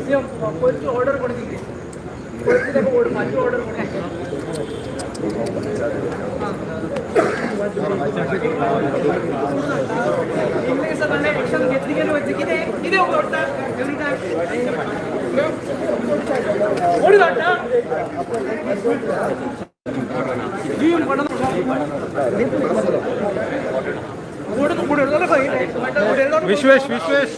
CM पयरची order कोणी दिली? पयरची ताका ओडपाची ऑर्डर कोणी दिली? इंग्लीश सगळ्यांनी एक्शन घेतली गेली वयतली. कितें कितें उलोवता एवरी टायम कोणी धाडटा जीव पडना. विश्वेश विश्वेश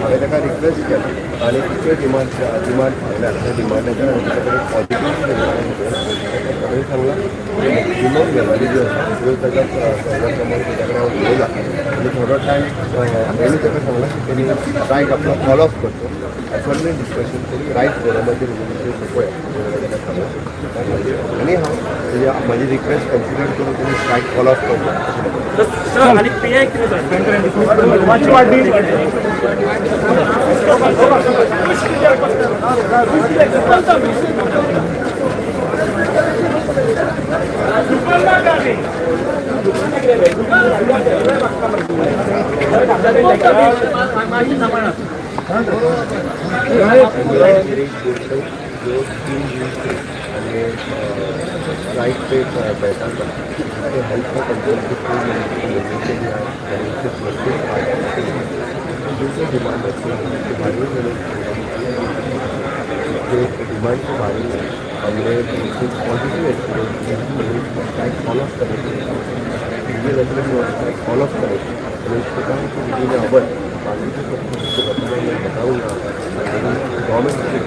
हांवें ताका रिक्वेस्ट केला आनी कितल्यो डिमांड डिमांड फायनल त्या डिमांडाचेर हांवें ताच्या कडेन पॉझिटिव्ह हांवें सांगलां, मॅक्सिमम गजाली ज्यो आसा त्यो ताच्या सांगल्या प्रमाणे ताच्या कडेन हांव उलयलां आनी थोडो टायम हांवें ताका सांगलां की तेणी स्ट्रायक आपलो कॉल ऑफ करचो, फर्दर डिस्कशन करून रायट फोरमाचेर उलोवन सोंपोया अशें ताका सांगलां. त्या खातीर आनी हांव तेजे म्हाजी रिक्वेस्ट कन्सिडर करून तेणी स्ट्रायक कॉल ऑफ करचो अशें म्हाका. आनी पी I कितें जालें? जो 3 दिन से हमने स्ट्राइक पे बैठा था, उसके हेल्थ का कंट्रोल के थ्रू के लिए जो जो डिमांड है उसके बारे में मैंने जो डिमांड के बारे में हमने पॉजिटिव एक्सपीरियंस किया। मैंने स्ट्राइक कॉल ऑफ करने के लिए ये लेटर में स्ट्राइक कॉल ऑफ करे। मैंने उसको कहा कि विदिन our बाकी जो सब कुछ उसको बताना मैं बताऊँगा, गवर्नमेंट से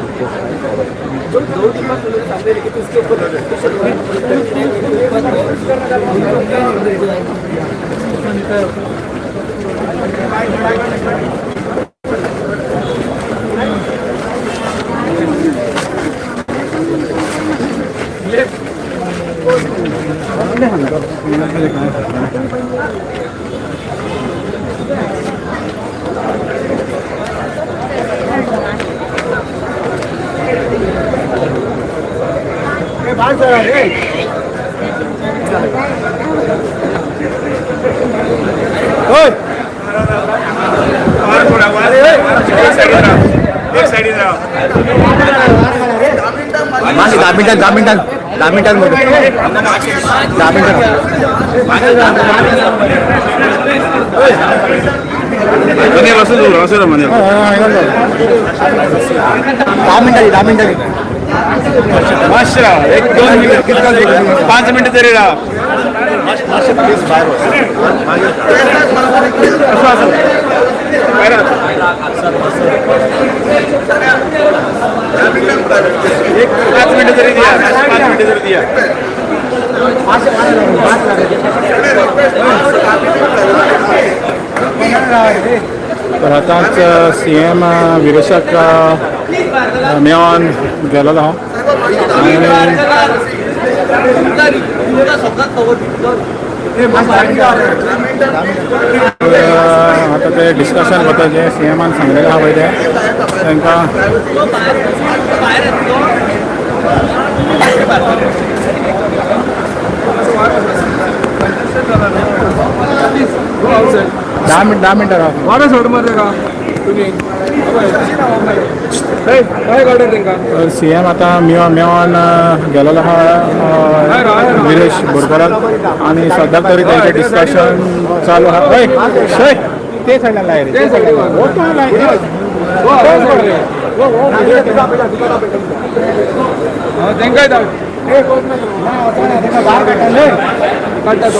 उसको स्ट्राइक कॉल ऑफ. दो डिमांड उन्होंने सामने रखी तो उसके ऊपर डिस्कशन. एक साईडीन राव. मातशें 10 मिनटां, 10 मिनटां, 10 मिनटां, 10 मिनटां. मनेर वचून दवर, वचून मनेर. 10 मिनटां, 10 मिनटां. मातशें राव, एक दोन मिनट, 5 मिनटां तरी राव. मातशें प्लीज भायर वच. असो असो भायर वच. एक 5 मिनटां तरी दिया, 5 मिनटां तरी दिया. मातशें तर आतांच सी एम विरेशाक मेळोन गेलेलो आहा आनी आतां ते डिस्कशन करता. जें सी एमान सांगलेलें आहा पळय तें तांकां. 10 मिनट, 10 मिनटां राव. वारो सोड मरे ताका तुमी. काय ऑर्डर तांकां? तर सी एम आतां मेळोन गेलेलो आहा विरेश बोरकाराक आनी सद्याक तरी तेंचें डिस्कशन चालू आहा. हय शय ते सायडीन लाय रे, ते सायडीन हो तो लाय. तांकांय धाड. भायर काडटा. काडटा तो.